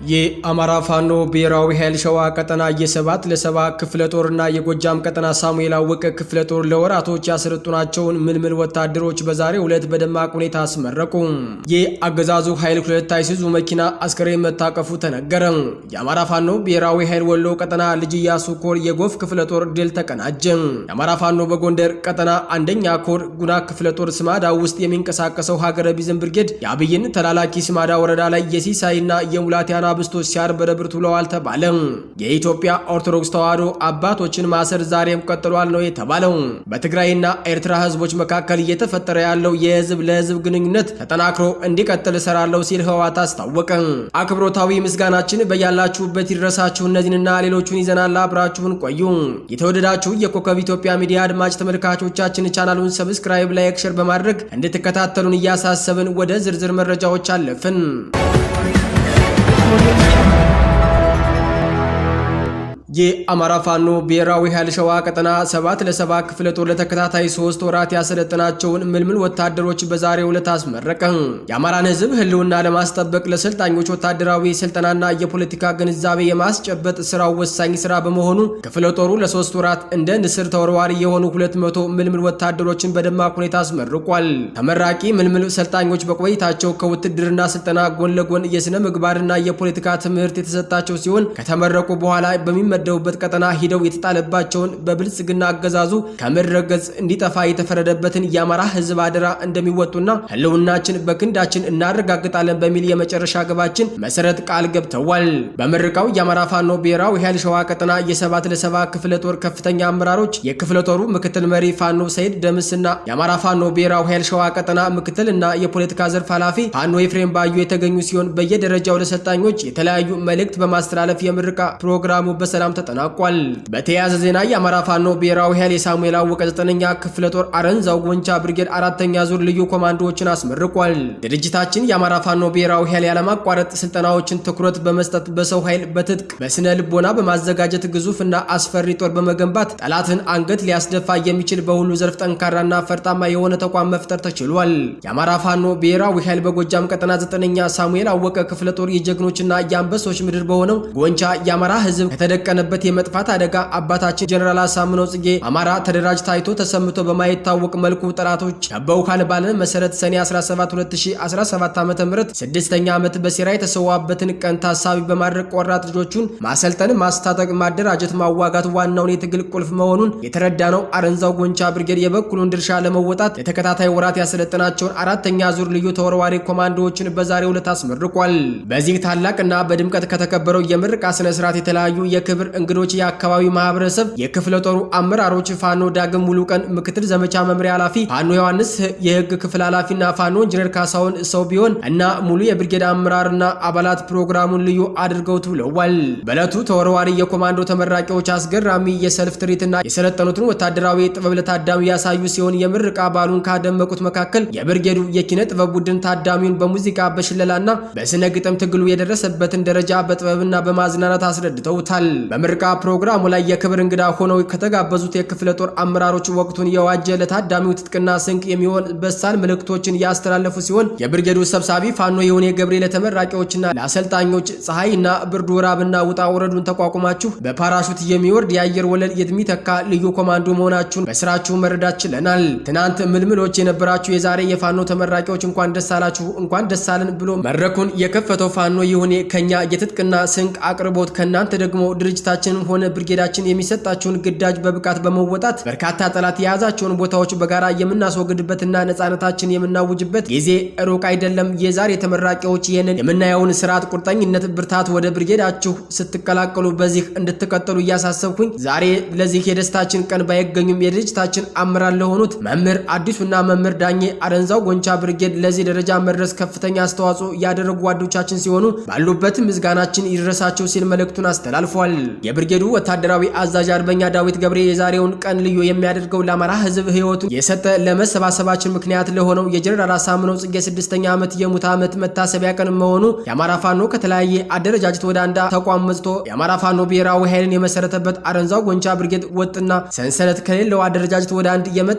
የአማራ ፋኖ ብሔራዊ ኃይል ሸዋ ቀጠና የ7 ለ70 ክፍለ ጦርና የጎጃም ቀጠና ሳሙኤል አወቀ ክፍለ ጦር ለወራቶች ያሰለጠኗቸውን ምልምል ወታደሮች በዛሬው ዕለት በደማቅ ሁኔታ አስመረቁ። የአገዛዙ ኃይል ሁለት አይሱዙ መኪና አስከሬን መታቀፉ ተነገረ። የአማራ ፋኖ ብሔራዊ ኃይል ወሎ ቀጠና ልጅ ኢያሱ ኮር የጎፍ ክፍለ ጦር ድል ተቀናጀ። የአማራ ፋኖ በጎንደር ቀጠና አንደኛ ኮር ጉና ክፍለ ጦር ስማዳ ውስጥ የሚንቀሳቀሰው ሀገረ ቢዝን ብርጌድ የአብይን ተላላኪ ስማዳ ወረዳ ላይ የሲሳይና የሙላቲያና አናብስቶች ሲያርበረብርት ውለዋል ተባለ። የኢትዮጵያ ኦርቶዶክስ ተዋሕዶ አባቶችን ማሰር ዛሬም ቀጥሏል ነው የተባለው። በትግራይና ኤርትራ ህዝቦች መካከል እየተፈጠረ ያለው የህዝብ ለህዝብ ግንኙነት ተጠናክሮ እንዲቀጥል እሰራለሁ ሲል ህወሓት አስታወቀ። አክብሮታዊ ምስጋናችን በያላችሁበት ይድረሳችሁ። እነዚህንና ሌሎቹን ይዘናል። አብራችሁን ቆዩ። የተወደዳችሁ የኮከብ ኢትዮጵያ ሚዲያ አድማጭ ተመልካቾቻችን ቻናሉን subscribe፣ like፣ share በማድረግ እንድትከታተሉን እያሳሰብን ወደ ዝርዝር መረጃዎች አለፍን። የአማራ ፋኖ ብሔራዊ ኃይል ሸዋ ቀጠና 7 ለ70 ክፍለ ጦር ለተከታታይ 3 ወራት ያሰለጠናቸውን ምልምል ወታደሮች በዛሬው ዕለት አስመረቀ። የአማራን ሕዝብ ህልውና ለማስጠበቅ ለሰልጣኞች ወታደራዊ ስልጠናና የፖለቲካ ግንዛቤ የማስጨበጥ ስራው ወሳኝ ስራ በመሆኑ ክፍለ ጦሩ ለ3 ወራት እንደ ንስር ተወርዋሪ የሆኑ 200 ምልምል ወታደሮችን በደማቅ ሁኔታ አስመርቋል። ተመራቂ ምልምል ሰልጣኞች በቆይታቸው ከውትድርና ስልጠና ጎን ለጎን የስነ ምግባርና የፖለቲካ ትምህርት የተሰጣቸው ሲሆን፣ ከተመረቁ በኋላ በሚመደቡበት ቀጠና ሂደው የተጣለባቸውን በብልጽግና አገዛዙ ከምድረ ገጽ እንዲጠፋ የተፈረደበትን የአማራ ህዝብ አደራ እንደሚወጡና ህልውናችን በክንዳችን እናረጋግጣለን በሚል የመጨረሻ ግባችን መሰረት ቃል ገብተዋል። በምረቃው የአማራ ፋኖ ብሔራዊ ኃይል ሸዋ ቀጠና የ7 ለ70 ክፍለ ጦር ከፍተኛ አመራሮች፣ የክፍለ ጦሩ ምክትል መሪ ፋኖ ሰይድ ደምስና የአማራ ፋኖ ብሔራዊ ኃይል ሸዋ ቀጠና ምክትል እና የፖለቲካ ዘርፍ ኃላፊ ፋኖ ኤፍሬም ባዩ የተገኙ ሲሆን፣ በየደረጃው ለሰልጣኞች የተለያዩ መልእክት በማስተላለፍ የምረቃ ፕሮግራሙ በሰላም ተጠናቋል። በተያያዘ ዜና የአማራ ፋኖ ብሔራዊ ኃይል የሳሙኤል አወቀ ዘጠነኛ ክፍለ ጦር አረንዛው ጎንቻ ብርጌድ አራተኛ ዙር ልዩ ኮማንዶዎችን አስመርቋል። ድርጅታችን የአማራ ፋኖ ብሔራዊ ኃይል ያለማቋረጥ ስልጠናዎችን ትኩረት በመስጠት በሰው ኃይል፣ በትጥቅ፣ በስነ ልቦና በማዘጋጀት ግዙፍ እና አስፈሪ ጦር በመገንባት ጠላትን አንገት ሊያስደፋ የሚችል በሁሉ ዘርፍ ጠንካራና ፈርጣማ የሆነ ተቋም መፍጠር ተችሏል። የአማራ ፋኖ ብሔራዊ ኃይል በጎጃም ቀጠና ዘጠነኛ ሳሙኤል አወቀ ክፍለ ጦር የጀግኖችና የአንበሶች ምድር በሆነው ጎንቻ የአማራ ሕዝብ ከተደቀነበት የመጥፋት አደጋ አባታችን ጀነራል አሳምነው ጽጌ አማራ ተደራጅ ታይቶ ተሰምቶ በማይታወቅ መልኩ ጠላቶች ከበውካል ባለ መሰረት ሰኔ 17 2017 ዓ.ም ስድስተኛ ዓመት በሴራ የተሰዋበትን ቀን ታሳቢ በማድረግ ቆራጥ ልጆቹን ማሰልጠን፣ ማስታጠቅ፣ ማደራጀት፣ ማዋጋት ዋናውን የትግል ቁልፍ መሆኑን የተረዳ ነው አረንዛው ጎንቻ ብርጌድ የበኩሉን ድርሻ ለመወጣት ለተከታታይ ወራት ያሰለጠናቸውን አራተኛ ዙር ልዩ ተወርዋሪ ኮማንዶዎችን በዛሬው ዕለት አስመርቋል። በዚህ ታላቅና በድምቀት ከተከበረው የምረቃ ስነ ስርዓት የተለያዩ የክብር እንግዶች፣ የአካባቢው ማህበረሰብ፣ የክፍለ ጦሩ አመራሮች፣ ፋኖ ዳግም ሙሉቀን ምክትል ዘመቻ መምሪያ ኃላፊ፣ ፋኖ ዮሐንስ የህግ ክፍል ኃላፊና ፋኖ ኢንጂነር ካሳሁን ሰው ቢሆን እና ሙሉ የብርጌድ አመራርና አባላት ፕሮግራሙን ልዩ አድርገውት ውለዋል። በዕለቱ ተወርዋሪ የኮማንዶ ተመራቂዎች አስገራሚ የሰልፍ ትርኢትና የሰለጠኑትን ወታደራዊ ጥበብ ለታዳሚው ያሳዩ ሲሆን፣ የምረቃ በዓሉን ካደመቁት መካከል የብርጌዱ የኪነ ጥበብ ቡድን ታዳሚውን በሙዚቃ፣ በሽለላና በስነ ግጥም ትግሉ የደረሰበትን ደረጃ በጥበብና በማዝናናት አስረድተውታል። በምረቃ ፕሮግራሙ ላይ የክብር እንግዳ ሆነው ከተጋበዙት የክፍለ ጦር አመራሮች ወቅቱን የዋጀ ለታዳሚው ትጥቅና ስንቅ የሚሆን በሳል መልእክቶችን ያስተላለፉ ሲሆን፣ የብርጌዱ ሰብሳቢ ፋኖ የሆነ ገብሬ ለተመራቂዎችና ለአሰልጣኞች ፀሐይና ብርዱ ራብና ውጣ ውረዱን ተቋቁማችሁ በፓራሹት የሚወርድ የአየር ወለድ የሚተካ ልዩ ኮማንዶ መሆናችሁን በስራችሁ መረዳት ችለናል። ትናንት ምልምሎች የነበራችሁ የዛሬ የፋኖ ተመራቂዎች እንኳን ደስ አላችሁ፣ እንኳን ደስ አለን ብሎ መድረኩን የከፈተው ፋኖ ይሁኔ ከኛ የትጥቅና ስንቅ አቅርቦት ከእናንተ ደግሞ ድርጅታችንም ሆነ ብርጌዳችን የሚሰጣችሁን ግዳጅ በብቃት በመወጣት በርካታ ጠላት የያዛቸውን ቦታዎች በጋራ የምናስወግድበትና ነጻነታችን የምናውጅበት ጊዜ ሩቅ አይደለም። የዛሬ ተመራቂዎች ይህንን የምናየውን ስርዓት፣ ቁርጠኝነት፣ ብርታት ወደ ብርጌዳችሁ ስትቀላቀሉ በዚህ እንድትቀጥሉ እያሳሰብኩኝ፣ ዛሬ ለዚህ የደስታችን ቀን ባይገኙም የድርጅታችን አመራር ለሆኑት መምህር አዲሱና መምህር ዳኜ አረንዛው ጎንቻ ብርጌድ ለዚህ ደረጃ መድረስ ከፍተኛ አስተዋጽኦ ያደረጉ ጓዶቻችን ሲሆኑ ባሉበት ምስጋናችን ይድረሳቸው ሲል መልእክቱን አስተላልፏል። የብርጌዱ ወታደራዊ አዛዥ አርበኛ ዳዊት ገብሬ የዛሬውን ቀን ልዩ የሚያደርገው ለአማራ ሕዝብ ሕይወቱን የሰጠ ለመሰባሰባችን ምክንያት ለሆነው የጀነራል አሳምነው ጽጌ 6ኛ ዓመት የሙት ዓመት መታሰቢያ ቀን መሆኑ፣ የአማራ ፋኖ ከተለያየ አደረጃጀት ወደ አንድ ተቋም መጥቶ የአማራ ፋኖ ብሔራዊ ኃይልን የመሰረተበት አረንዛው ጎንቻ ብርጌድ ወጥና ሰንሰለት ከሌለው አደረጃጀት ወደ አንድ የመጣበት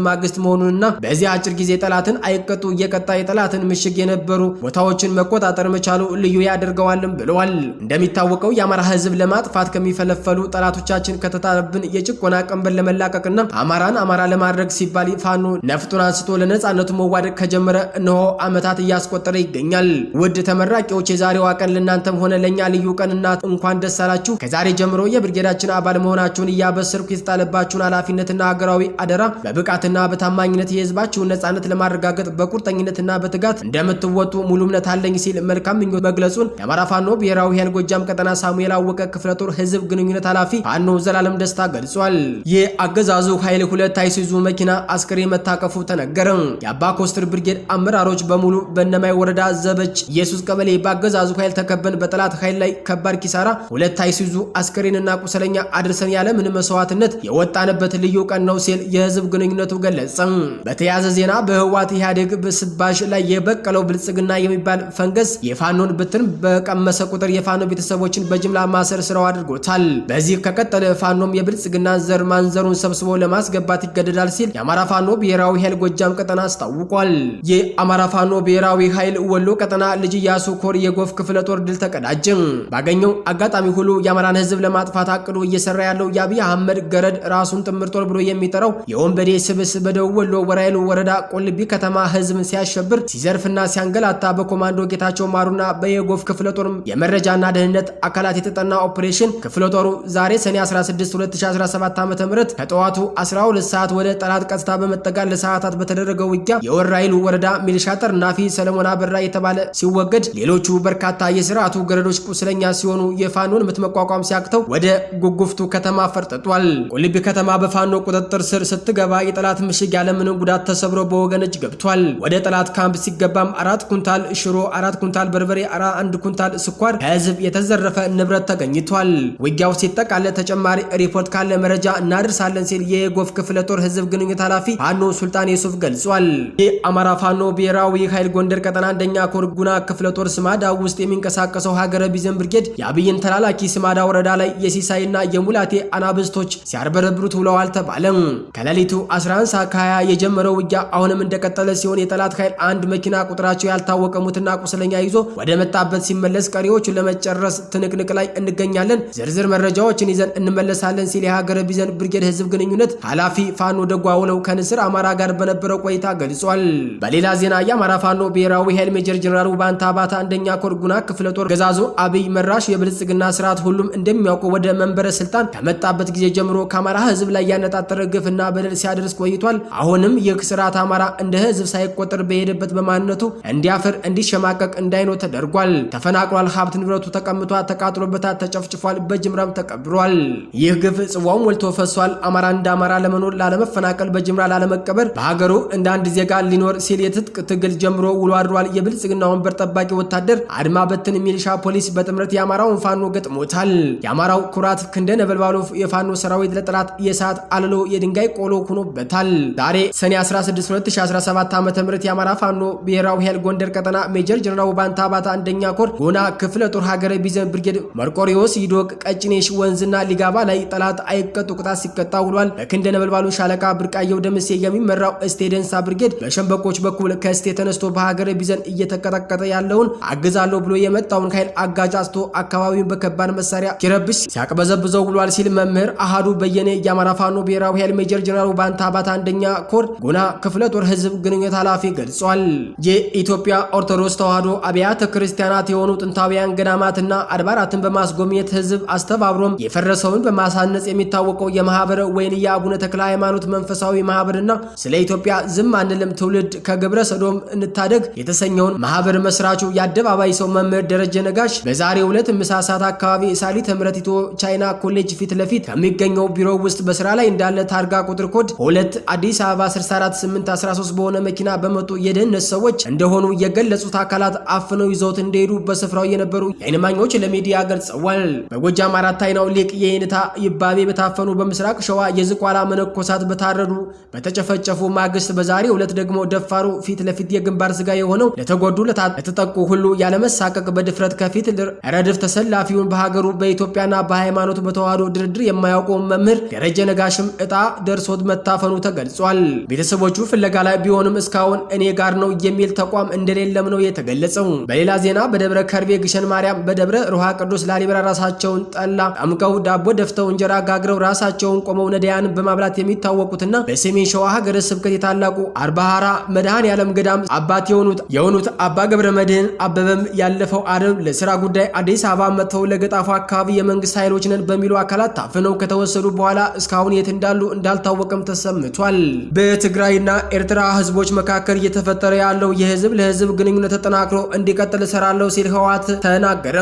ማግስት መሆኑንና በዚህ አጭር ጊዜ ጠላትን አይቀጡ እየቀጣ የጠላትን ምሽግ የነበሩ ቦታዎችን መቆጣጠር መቻሉ ልዩ ያደርገዋልም ብለዋል። እንደሚታወቀው የአማራ ሕዝብ ለማጥፋት ከሚፈለፈሉ ጠላቶቻችን ከተጣለብን የጭቆና ቀንበር ለመላቀቅና አማራን አማራ ለማድረግ ሲባል ፋኖ ነፍጡን አንስቶ ለነጻነቱ መዋደቅ ከጀመረ እነሆ ዓመታት እያስቆጠረ ይገኛል። ውድ ተመራቂዎች፣ የዛሬዋ ቀን ለእናንተም ሆነ ለእኛ ልዩ ቀንና እንኳን ደስ አላችሁ። ከዛሬ ጀምሮ የብርጌዳችን አባል መሆናችሁን እያበሰርኩ የተጣለባችሁን ኃላፊነትና ሀገራዊ አደራ በብቃትና በታማኝነት የህዝባችሁን ነጻነት ለማረጋገጥ በቁርጠኝነትና በትጋት እንደምትወጡ ሙሉ እምነት አለኝ ሲል መልካም ምኞት መግለጹን የአማራ ፋኖ ብሔራዊ ኃይል ጎጃም ቀጠና ሳሙኤል አወቀ ክፍለ ጦር ህዝብ ግንኙነት ኃላፊ ፋኖ ዘላለም ደስታ ገልጿል። የአገዛዙ ኃይል ሁለት አይሱዙ መኪና አስክሬን መታቀፉ ተነገረ። የአባ ኮስትር ብርጌድ አመራሮች በሙሉ በእነማይ ወረዳ ዘበች ኢየሱስ ቀበሌ በአገዛዙ ኃይል ተከበን በጠላት ኃይል ላይ ከባድ ኪሳራ ሁለት አይሱዙ አስክሬንና ቁስለኛ አድርሰን ያለ ምንም መስዋዕትነት የወጣንበት ልዩ ቀን ነው ሲል የህዝብ ግንኙነቱ ገለጸ። በተያያዘ ዜና በህወሓት ኢህአዴግ ብስባሽ ላይ የበቀለው ብልጽግና የሚባል ፈንገስ የፋኖን ብትን በቀመሰ ቁጥር የፋኖ ቤተሰቦችን በጅምላ ማሰር ስራው አድርጎታል። በዚህ ከቀጠለ ፋኖም የብልጽግና ዘር ማንዘሩን ሰብስቦ ለማስገባት ይገደዳል ሲል የአማራ ፋኖ ብሔራዊ ኃይል ጎጃም ቀጠና አስታውቋል። የአማራ ፋኖ ብሔራዊ ኃይል ወሎ ቀጠና ልጅ ኢያሱ ኮር የጎፍ ክፍለ ጦር ድል ተቀዳጀ። ባገኘው አጋጣሚ ሁሉ የአማራን ህዝብ ለማጥፋት አቅዶ እየሰራ ያለው የአብይ አህመድ ገረድ ራሱን ጥምር ጦር ብሎ የሚጠራው የወንበዴ ስብስብ በደቡብ ወሎ ወራይሉ ወረዳ ቆልቢ ከተማ ህዝብን ሲያሸብር፣ ሲዘርፍና ሲያንገላታ በኮማንዶ ጌታቸው ማሩና በየጎፍ ክፍለ ጦር የመረጃና ደህንነት አካላት የተጠና ኦፕሬሽን ክፍለ ጦሩ ዛሬ ሰኔ 16 2017 ዓ.ም ከጠዋቱ 12 ሰዓት ወደ ጠላት ቀጥታ በመጠጋት ለሰዓታት በተደረገው ውጊያ የወራይሉ ወረዳ ሚሊሻ ጠርናፊ ሰለሞን አበራ የተባለ ሲወገድ፣ ሌሎቹ በርካታ የስርዓቱ ገረዶች ቁስለኛ ሲሆኑ የፋኖን ምት መቋቋም ሲያቅተው ወደ ጉጉፍቱ ከተማ ፈርጥጧል። ቆልቢ ከተማ በፋኖ ቁጥጥር ስር ስትገባ የጠላት ምሽግ ያለምንም ጉዳት ተሰብሮ በወገን እጅ ገብቷል። ወደ ጠላት ካምፕ ሲገባም 4 ኩንታል ሽሮ፣ 4 ኩንታል በርበሬ፣ 1 ኩንታል ስኳር ከህዝብ የተዘረፈ ንብረት ተገኝቷል። ውጊያው ሲጠቃለል ተጨማሪ ሪፖርት ካለ መረጃ እናደርሳለን ሲል የጎፍ ክፍለ ጦር ህዝብ ግንኙነት ኃላፊ ፋኖ ሱልጣን ዩሱፍ ገልጿል። የአማራ ፋኖ ብሔራዊ ኃይል ጎንደር ቀጠና አንደኛ ኮር ጉና ክፍለ ጦር ስማዳ ውስጥ የሚንቀሳቀሰው ሀገረ ቢዘን ብርጌድ የአብይን ተላላኪ ስማዳ ወረዳ ላይ የሲሳይና የሙላቴ አናብስቶች ሲያርበረብሩት ውለዋል ተባለም። ከሌሊቱ 11 ሰዓት ከ20 የጀመረው ውጊያ አሁንም እንደቀጠለ ሲሆን የጠላት ኃይል አንድ መኪና ቁጥራቸው ያልታወቀ ሙትና ቁስለኛ ይዞ ወደ መጣበት ሲመለስ ቀሪዎቹን ለመጨረስ ትንቅንቅ ላይ እንገኛለን፣ ዝርዝር መረጃዎችን ይዘን እንመለሳለን ሲል የሀገረ ቢዘን ብርጌድ ህዝብ ግንኙነት ኃላፊ ፋኖ ደጓውለው ከንስር አማራ ጋር በነበረው ቆይታ ገልጿል። በሌላ ዜና የአማራ ፋኖ ብሔራዊ ኃይል ሜጀር ጀነራል ውባንታ አባተ አንደኛ ኮር ጉና ክፍለ ጦር ገዛዙ አብይ መራሽ የብልጽግና ስርዓት ሁሉም እንደሚያውቀው ወደ መንበረ ስልጣን ከመጣበት ጊዜ ጀምሮ ከአማራ ህዝብ ላይ ያነጣጠረ ግፍና በደል ሲያደርስ ቆይቷል። አሁንም ይህ ስርዓት አማራ እንደ ህዝብ ሳይቆጠር በሄደበት በማንነቱ እንዲያፍር፣ እንዲሸማቀቅ፣ እንዳይኖር ተደርጓል። ተፈናቅሏል። ሀብት ንብረቱ ተቀምቷል፣ ተቃጥሎበታል፣ ተጨፍጭፏል፣ በጅምራም ተቀብሯል። ይህ ግፍ ጽዋው ሞልቶ ፈሷል። አማራ እንደ አማራ ለመኖር፣ ላለመፈናቀል፣ በጅምራ ላለመቀበር፣ በሀገሩ እንደ አንድ ዜጋ ሊኖር ሲል የትጥቅ ትግል ጀምሮ ውሎ አድሯል። የብልጽግና ወንበር ጠባቂ ወታደር፣ አድማ በትን፣ ሚሊሻ፣ ፖሊስ በጥምረት የአማራውን ፋኖ ገጥሞታል። የአማራው ኩራት ክንደ ነበልባሉ የፋኖ ሰራዊት ለጠላት የእሳት አለሎ የድንጋይ ቆሎ ሆኖበታል። ዛሬ ሰኔ 16 2017 ዓ.ም የአማራ ፋኖ ብሔራዊ ኃይል ጎንደር ቀጠና ሜጀር ጀነራል ውባንታ አባተ አንደኛ ኮር ጎና ክፍለ ጦር ሀገረ ቢዘን ብርጌድ መርቆሪዎስ ይዶቅ ቀጭኔሽ ወንዝና ሊጋባ ላይ ጠላት አይቀጡ ቅጣት ሲቀጣ ውሏል። በክንደ ነበልባሉ ሻለቃ ብርቃየው ደምሴ የሚመራው እስቴ ደንሳ ብርጌድ በሸንበቆች በኩል ከእስቴ ተነስቶ በሀገረ ቢዘን እየተቀጠቀጠ ያለውን አግዛለሁ ብሎ የመጣውን ኃይል አጋጫጭቶ አካባቢውን በከባድ መሳሪያ ሲረብሽ ሲያቅበዘብዘው ውሏል ሲል መምህር አሃዱ በየነ የአማራ ፋኖ ብሔራዊ ኃይል ሜጀር ጀነራል ውባንታ አባተ አንደኛ ኮር ጎና ክፍለ ጦር ህዝብ ግንኙነት ኃላፊ ገልጿል። የኢትዮጵያ ኦርቶዶክስ ተዋሕዶ አብያተ ክርስቲያናት የሆኑ ጥንታውያን ገዳማትና አድባራትን በማስጎብኘት ህዝብ አስተባብሮም የፈረሰውን በማሳነጽ የሚታወቀው የማህበረ ወይንያ አቡነ ተክለ ሃይማኖት መንፈሳዊ ማህበርና ስለ ኢትዮጵያ ዝም አንልም ትውልድ ከግብረ ሰዶም እንታደግ የተሰኘውን ማህበር መስራቹ የአደባባይ ሰው መምህር ደረጀ ነጋሽ በዛሬው ዕለት ምሳ ሰዓት አካባቢ ሳሊተ ምህረት ኢትዮ ቻይና ኮሌጅ ፊት ለፊት ከሚገኘው ቢሮ ውስጥ በስራ ላይ እንዳለ ታርጋ ቁጥር ኮድ 2 አዲስ አበባ 64813 በሆነ መኪና በመጡ የደህንነት ሰዎች እንደሆኑ የገለጹት አካላት አፍነው ይዘውት እንደሄዱ በስፍራው የነበሩ የዓይን እማኞች ለሚዲያ ገልጸዋል። በጎጃም በጎጃም አራት አይናው ሊቅ የኔታ ይባቤ በታፈኑ፣ በምስራቅ ሸዋ የዝቋላ መነኮሳት በታረዱ በተጨፈጨፉ ማግስት በዛሬው ዕለት ደግሞ ደፋሩ ፊት ለፊት የግንባር ስጋ የሆነው ለተጎዱ ለተጠቁ ሁሉ ያለመሳቀቅ በድፍረት ከፊት ረድፍ ተሰላፊውን በሀገሩ በኢትዮጵያና በሃይማኖቱ በተዋህዶ ድርድር የማያውቀው መምህር ደረጀ ነጋሽም እጣ ደርሶት መታፈኑ ተገልጿል። ቤተሰቦቹ ፍለጋ ላይ ቢሆንም እስካሁን እኔ ጋር ነው የሚል ተቋም እንደሌለም ነው የተገለጸው። በሌላ ዜና በደብረ ከርቤ ግሸን ማርያም፣ በደብረ ሮሃ ቅዱስ ላሊበላ ራሳቸውን ጠላ ጠምቀው ዳቦ ደፍተው እንጀራ ጋግረው ራሳቸውን ቆመው ነዳያን በማብላት የሚታወቁትና በሰሜን ሸዋ ሀገረ ስብከት የታላቁ አርባሃራ መድኃኔ ዓለም ገዳም አባት የሆኑት አባ ገብረ መድህን አበበም ያለፈው አርብ ለስራ ጉዳይ አዲስ አበባ መጥተው ለገጣፎ አካባቢ የመንግስት ኃይሎች ነን በሚሉ አካላት ታፍነው ከተወሰዱ በኋላ እስካሁን የት እንዳሉ እንዳልታወቀም ተሰምቷል። በትግራይና ኤርትራ ህዝቦች መካከል እየተፈጠረ ያለው የህዝብ ለህዝብ ግንኙነት ተጠናክሮ እንዲቀጥል እሰራለሁ ሲል ህወሓት ተናገረ።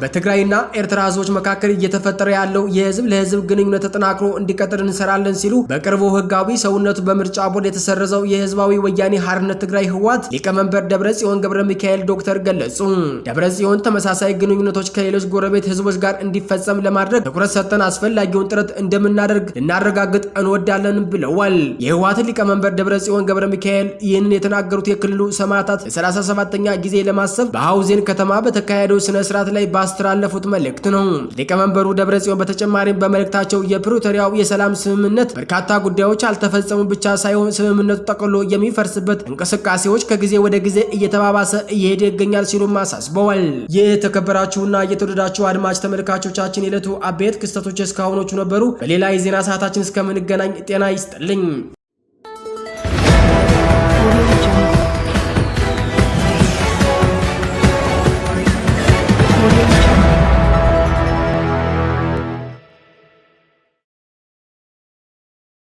በትግራይና ኤርትራ ህዝቦች መካከል እየተፈጠረ ያለው የህዝብ ለህዝብ ግንኙነት ተጠናክሮ እንዲቀጥል እንሰራለን ሲሉ በቅርቡ ህጋዊ ሰውነቱ በምርጫ ቦርድ የተሰረዘው የህዝባዊ ወያኔ ሓርነት ትግራይ ህወሓት ሊቀመንበር ደብረ ጽዮን ገብረ ሚካኤል ዶክተር ገለጹ። ደብረ ጽዮን ተመሳሳይ ግንኙነቶች ከሌሎች ጎረቤት ህዝቦች ጋር እንዲፈጸም ለማድረግ ትኩረት ሰጥተን አስፈላጊውን ጥረት እንደምናደርግ ልናረጋግጥ እንወዳለን ብለዋል። የህወሓት ሊቀመንበር ደብረ ጽዮን ገብረ ሚካኤል ይህንን የተናገሩት የክልሉ ሰማዕታት ለ37ኛ ጊዜ ለማሰብ በሐውዜን ከተማ በተካሄደው ስነ ስርዓት ላይ ባስተላለፉት መልእክት ነው። ሊቀመንበሩ ደብረ ጽዮን በተጨማሪም በመልእክታቸው የፕሪቶሪያው የሰላም ስምምነት በርካታ ጉዳዮች አልተፈጸሙ ብቻ ሳይሆን ስምምነቱ ጠቅሎ የሚፈርስበት እንቅስቃሴዎች ከጊዜ ወደ ጊዜ እየተባባሰ እየሄደ ይገኛል ሲሉም አሳስበዋል። የተከበራችሁና የተወደዳችሁ አድማጭ ተመልካቾቻችን የዕለቱ አበይት ክስተቶች እስካሁኖቹ ነበሩ። በሌላ የዜና ሰዓታችን እስከምንገናኝ ጤና ይስጥልኝ።